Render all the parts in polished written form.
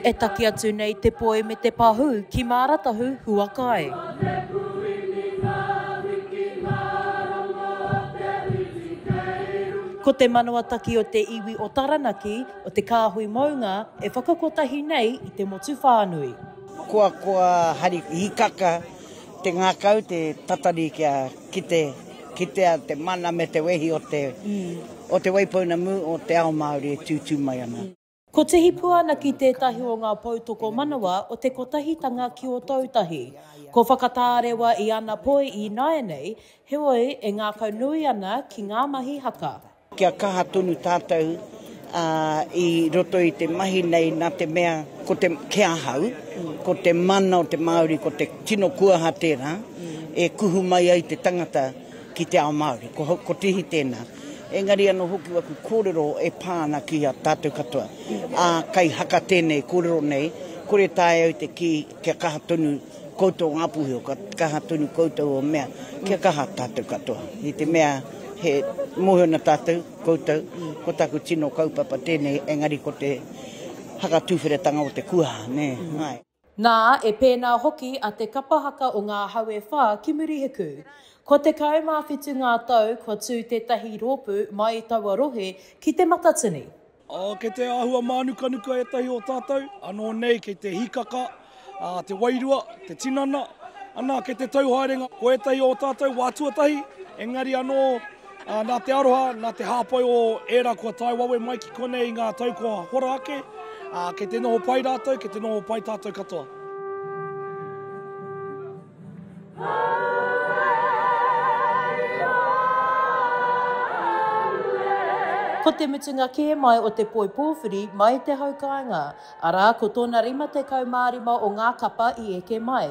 E taki atu nei te poi me te pahū ki Māratahu Huakai. Ko te manawataki o te iwi o Taranaki, o te kāhui mounga e whakakotahi nei i te motu whānui. Kua kua hari hikaka te ngākau, te tatari kia kite, kitea te mana me te wehi o te, o te Waipounamu, o te ao Māori e tūtū mai ana. Ko Tihi Puanaki tētahi o ngā pou tokomanawa o te Kotahitanga ki Ōtautahi. Ko Whakatārewa i ana poi ināianei, heoi e ngākau nui ana ki ngā mahi haka. Kia kaha tonu tātou i roto i te mahi nei nā te mea ko te, ki ahau, ko te mana o te Māori, ko te tino kuaha tērā e kuhu mai ai te tangata ki te ao Māori. Ko, ko Tihi tēnā. Engari anō hoki waku kōrero e pā ana ki a tātou katoa. Ā, kai haka tēnei kōrero nei, kore taea au te kī kia kaha tonu koutou o Ngāpuhi, o kaha tonu koutou o mea, kia kaha tātou katoa. I te mea he mōhio ana tātou, koutou, ko taku tino kaupapa tēnei, engari ko te hakatūwheratanga o te kuaha, nē, āe. Nā, e pēnā hoki a Te Kapa Haka o Ngā Hau e Whā ki Murihiku. Kua 17 ngā tau kua tū tētahi rōpū mai i taua rohe ki Te Matatini. Ā, kei te āhua mānukanuka ētahi o tātou, anō nei kei te hīkaka te wairua, te tinana, ana kei te tau haere ngā, ko ētahi o tātou wā tuatahi, engari anō Ā, nā te aroha, nā te hāpai o ērā kua tae wawe mai ki konei i ngā tau kua hora ake, ā, kei te noho pai rātou, kei te noho pai tātou katoa. Ko te mutunga kē mai o te poi pōwhiri mai te hau kāinga, arā, ko tōna 55 o ngā kapa i eke mai.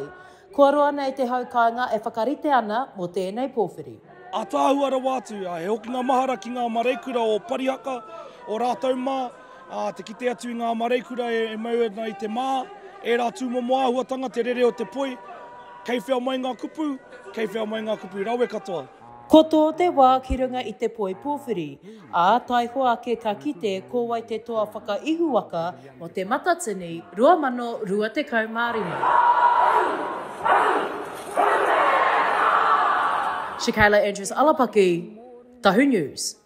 Kua roa nei te hau kāinga e whakarite ana mō tēnei pōwhiri. Ātaahua rawa atu, ā, he hokinga mahara ki ngā mareikura o Parihaka, o rātou mā, ā, te kite atu i ngā mareikura e mau ana i te mā, ērā tūmomo āhuatanga, te rere o te poi, kei whea mai ngā kupu, kei whea mai ngā kupu, rawe katoa. Ko tō te wā ki runga i te poi pōwhiri, ā, taihoa ake ka kite ko wai te toa whakaihuwaka mō Te Matatini 2025. Shakayla Andrews Alapaki, Tahu News.